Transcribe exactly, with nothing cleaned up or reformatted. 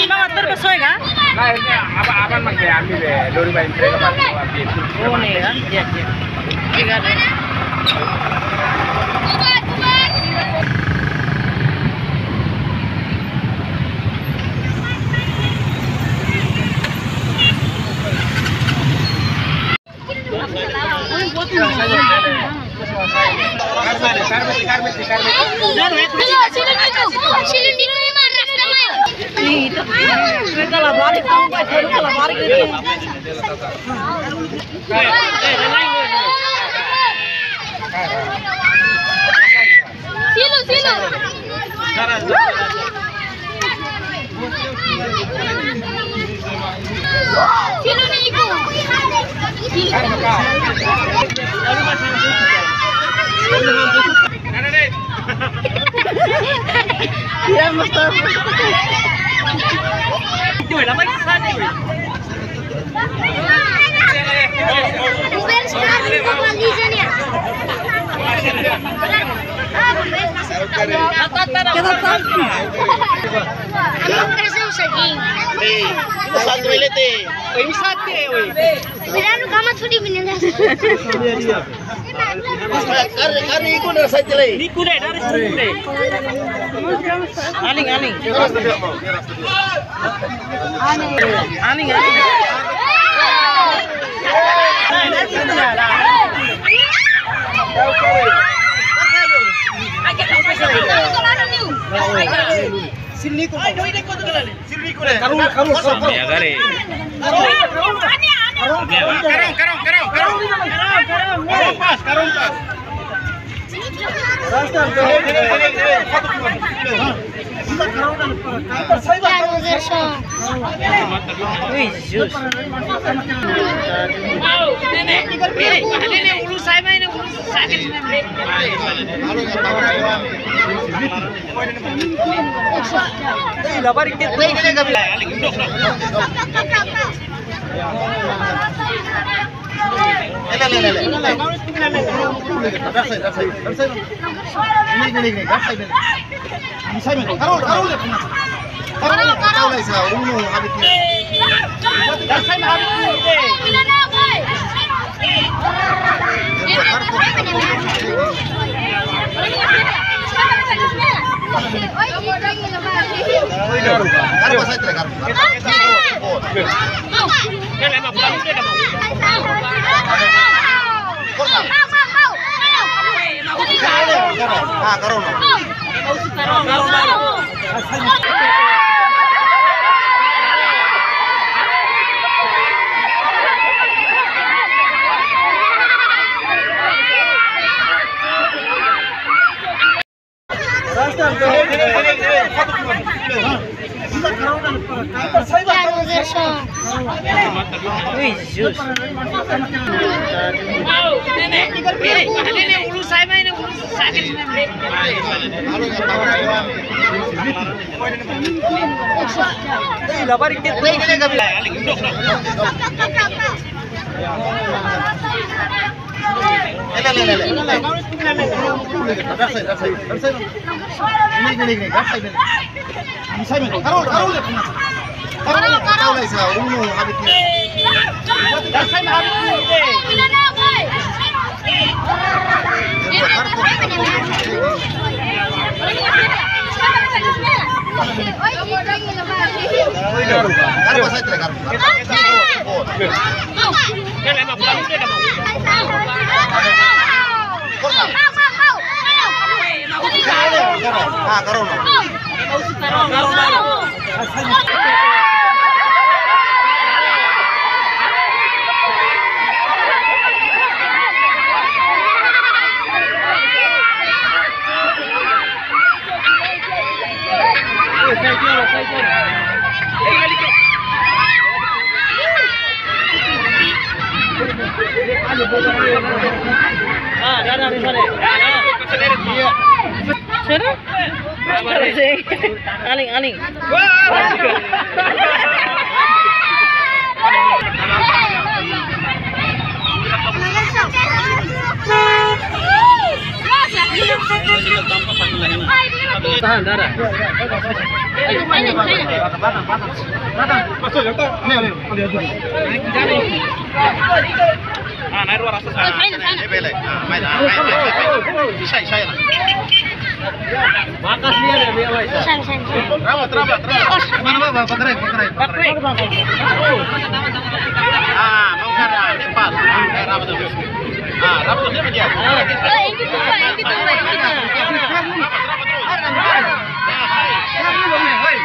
Mau atur ke soe kah? Nah, ini apa, apa mang dia ambil ya? Lori baik mereka pakai apa? Oh, ini ya. Iya, iya. Iya, ada. Silu, silu. Silu ni ibu. Silu. Ya, Mustafa. Itu lama sana. Kita tahu. Anu, kasih usah gini. Satu elete. Ini sate, woi. Bidanu kamat sudi minum. Kari, kari iku na sai tele. Iku deh, dari sini deh. Aling, aling. Aling, aling. Sini ku. Karung, karung, karung. Ya, kare. Karung, karung, karung, karung. Karung pas, karung pas. Ui, jus. Ui, jus. Ah, dah, dah, dah, dah. Iya. Sudah? Aling, aling. Tahan, dah, dah. Ayo, ayo, ayo. Masuk, yang tak. Ini, ini. Ah, naik dua rasa sana. Ini belek. Ah, main, ah, main, main, main, main. Isai, isai lah. Makas dia, dia, dia, main. Isai, isai, isai. Rapat, rapat, rapat. Mana, Pak? Pak Keren, Pak Keren, Pak Keren. Ah, mau kan, ah, cepat. Ah, eh, rapat terus. Ah, rapat terus dia. Oh, yang gitu, Pak, yang gitu, Pak, yang gitu. Rapat, rapat terus. Hei, hei, hei. Hei, hei, hei.